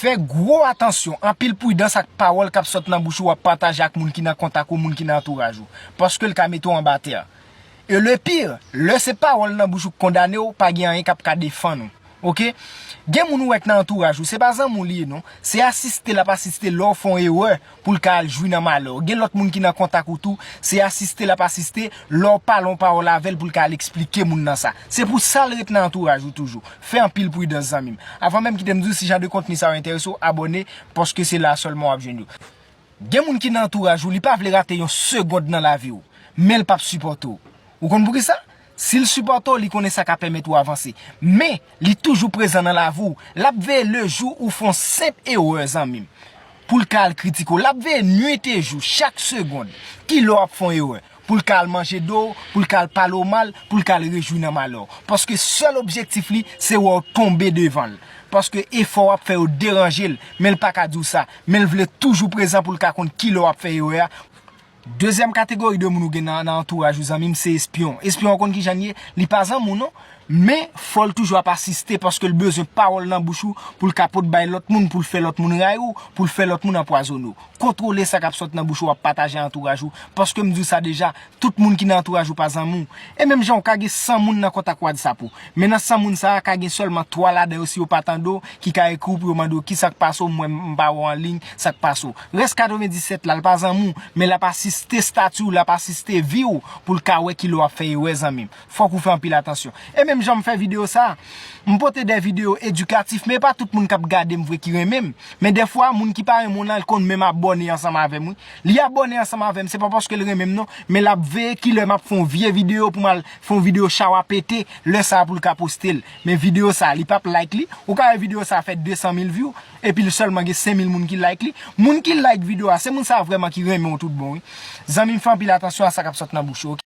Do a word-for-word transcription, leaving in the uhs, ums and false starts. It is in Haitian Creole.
Fè gwo atansyon, anpil pridans ak pawòl k ap sòt nan bouch ou w ap pataje ak moun ki nan kontak ou, moun ki nan antouraj ou. Paske l ka mete w anba tè. E le pire, lè se pawòl nan bouch ou k kondane w, pa gen anyen k ap ka defann ou. Oke? Gen moun ou wè k nan antouraj ou, se pa zanmi w li ye non. Se asiste l ap asiste lè w fè yon erè pou l ka al jwi nan malè w. Gen lòt moun ki nan kontak ou tou, se asiste l ap asiste lè w pale yon pawòl avè l pou l ka al eksplike moun nan sa. Se pou sa l ret nan antouraj ou toujou. Fè anpil pridans zanmi m. Avan menm kite m di w si jan de kontni sa yo enterese w, abòne, paske se la sèlman w ap jwenn yo. Gen moun ki nan antouraj ou, li pa vle rate yon segond nan lavi w, men l p ap sipòte w. Ou konn poukisa? Si l sipòte w, li konnen sa ka pèmèt ou avanse. Men, li toujou prezan nan lavi w. L ap veye lejou ou fè yon senp erè, zanmi m, pou l ka al kritike w. L ap veye nwit e jou, chak segond, kilè w ap fè yon erè. Pou l ka al manje do w, pou l ka al pale w mal, pou l ka al rejwi nan malè w. Paske sèl objektif li, se wè w tonbe devan l. Paske efò w ap fè yo deranje l, men l pa ka di w sa. Men l vle toujou prezan pou l ka konn kilè w ap fè erè a. Dezyèm kategori de moun ou gen nan, nan antouraj ou, zanmi m, se espyon. Espyon an, ou konn kijan l ye? Li pa zanmi w non. Men, fò l toujou ap asiste paske l bezwen pawòl nan bouch ou pou l ka pot bay lòt moun, pou l fè lòt moun rayi w, pou l fè lòt moun anpwazonnen w. Kontwole sa k ap sòt nan bouch ou w ap pataje ak antouraj ou, paske m di w sa deja, tout moun ki nan antouraj ou pa zanmi w. E menm jan w ka gen san moun nan kontak WhatsApp ou, men nan san moun sa a, ka gen sèlman twa ladan yo, si yo pa tande w, ki ka ekri w pou yo mande w kisa k pase w, m wè m pa wè w an liy, sa k pase w. Rès katrevenndisèt la, l pa zanmi w, men l ap asiste estati w, l ap asiste vi w, pou l ka wè kilè w ap fè erè, zanmi m. Fòk ou fè anpil atansyon. E menm jan m fè videyo sa a, m pote de videyo edikatif, men e pa tout moun k ap gade m vre ki renmen m. Men dèfwa, moun ki pa renmen w nan, l konn menm abòne ansanm avè m, wi. Li abòne ansanm avè m, se pa paske l renmen m non, men l ap veye kilè m ap fè yon vye videyo pou m al fè yon videyo chawa pete, lè sa a pou l ka poste l. Men videyo sa a, li p ap like li. Ou ka wè videyo sa a fè de san mil view, epi l sèlman gen senk mil moun ki like li. Moun ki like videyo a, se moun sa a vrèman ki renmen w tout bon, wi. Zanmi m, fè anpil atansyon a sa k ap sòt nan bouch ou,